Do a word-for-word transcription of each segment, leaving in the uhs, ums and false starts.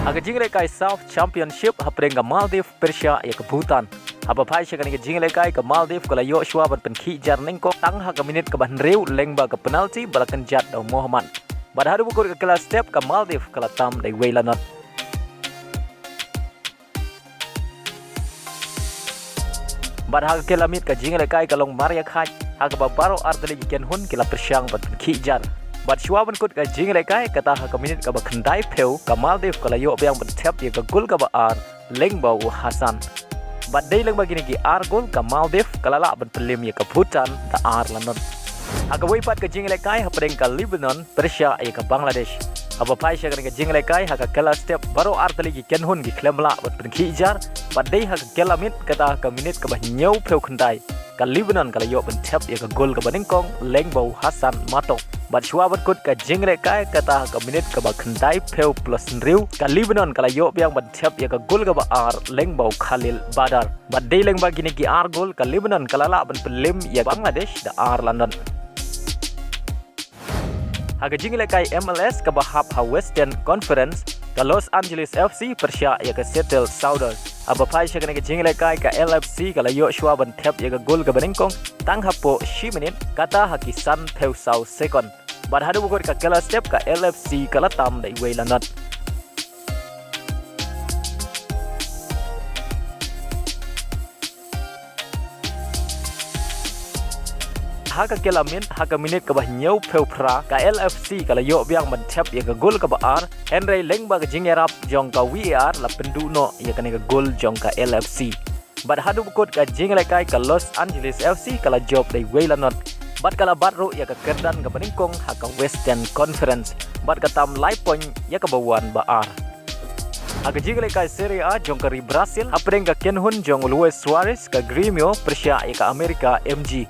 Ha ka jinglehkai Saf Championship hapdeng ka Maldives pyrshah ïa ka Bhutan. Haba phai sha kane ka jinglehkai ka Maldives ka la ïoh shuwa ban pynkhih jar nyngkong tang ha ka minit kaba hynriew lyngba ka penalty ba la kynjat da u Mohammad. Bad haduh ba kut ka kylla step ka Maldives ka la tam da iwei la not. Bad ha ka kylla miet ka jinglehkai ka long mar ïa khaid ha kaba baroh ar tylli ki kynhun ki la pyrshang ban pynkhih jar. Bad shuwa ban kut ka jinglehkai kata ha ka minit kaba khyndai phew ka Maldives ka la ïoh biang ban thep ïa ka gol kaba ar lyngba u Hassan. Bad dei lyngba kine ki ar gol ka Maldives ka la lah ban pynlem ïa ka Bhutan da ar la not. Ha kawei pat ka jinglehkai hapdeng ka Lebanon pyrshah ïa ka Bangladesh. Haba phai sha kane ka jinglehkai ha ka kylla step baroh ar tylli ki kynhun ki khlem lah ban pynkhih jar. Bad dei ha ka kylla miet kata ha ka minit kaba hynñiew phew khyndai ka Lebanon ka la ïoh ban thep ïa ka gol kaba nyngkong lyngba u Hassan Matok. Bad shuwa ban kut ka jinglehkai kata ha ka minit kaba khyndai phew plus hynriew ka Lebanon ka la ïoh biang ban thep ïa ka gol kaba ar lyngba u Khalil Badar. Bad dei lyngba kine ki ar gol ka Lebanon ka la lah ban pynlem ïa Bangladesh da ar la not. Ha ka jinglehkai M L S kaba hap ha Western Conference ka Los Angeles F C pyrshah ïa ka Seattle Sounders. Haba phai sha kane ka jinglehkai ka L A F C ka la ïoh shuwa ban thep ïa ka gol kaba nyngkong tang hapoh shi minit kata ha ki san phew saw second. Bad haduh ba kut ka kylla step ka L A F C ka la tam da iwei la not. Ha ka kylla miet ha ka minit kaba hynñiew phew phra ka L A F C ka la ïoh biang ban thep ïa ka gol kaba ar, hynrei lyngba ka jingïarap jong ka V A R la pynduh noh ïa kane ka gol jong ka L A F C. Bad haduh ba kut ka jinglehkai ka Los Angeles F C ka la jop da iwei la not bad ka la bat ruh ïa ka kyrdan kaba nyngkong ha ka Western Conference bad ka tam lai point ïa kaba wan ba ar. Ha ka jinglehkai Serie A jong ka ri Brazil hapdeng ka kynhun jong u Luis Suarez ka Grêmio pyrshah ïa ka America M G.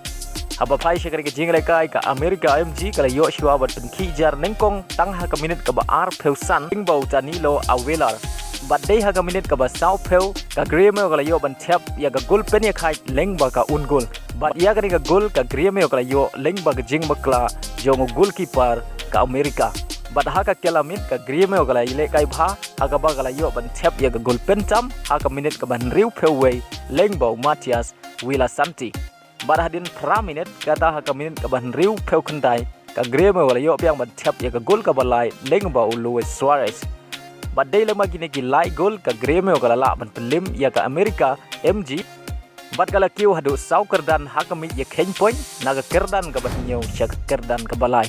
Haba phai sha kane ka jinglehkai ka America M G ka la ïoh shuwa ban pynkhih jar nyngkong tang ha ka minit kaba ar phew san lyngba u Danilo Avelar. Bad dei ha ka minit kaba saw phew ka Grêmio ka la ïoh ban thep ïa ka gol pynïakhaid lyngba ka own goal. Bad ïa kane ka gol ka Grêmio ka la ïoh lyngba ka jingbakla jong u goalkeeper ka America. Bad ha ka kylla miet ka Grêmio ka la ïalehkai bha ha kaba ka la ïoh ban thep ïa ka gol pyntam ha ka minit kaba hynriew phew wei lyngba u Matias Villasanti. Bad hadien phra minit kata ha ka minit kaba hynriew phew khyndai ka Grêmio ka la ïoh biang ban thep ïa ka gol kaba lai lyngba u Luis Suarez. Bad dei lyngba kine ki lai gol ka Grêmio ka la lah ban pynlem ïa ka America M G. Bad ka la kiew haduh saw kyrdan ha ka miej ïakheiñ point na ka kyrdan kaba hynñiew sha ka kyrdan kaba lai.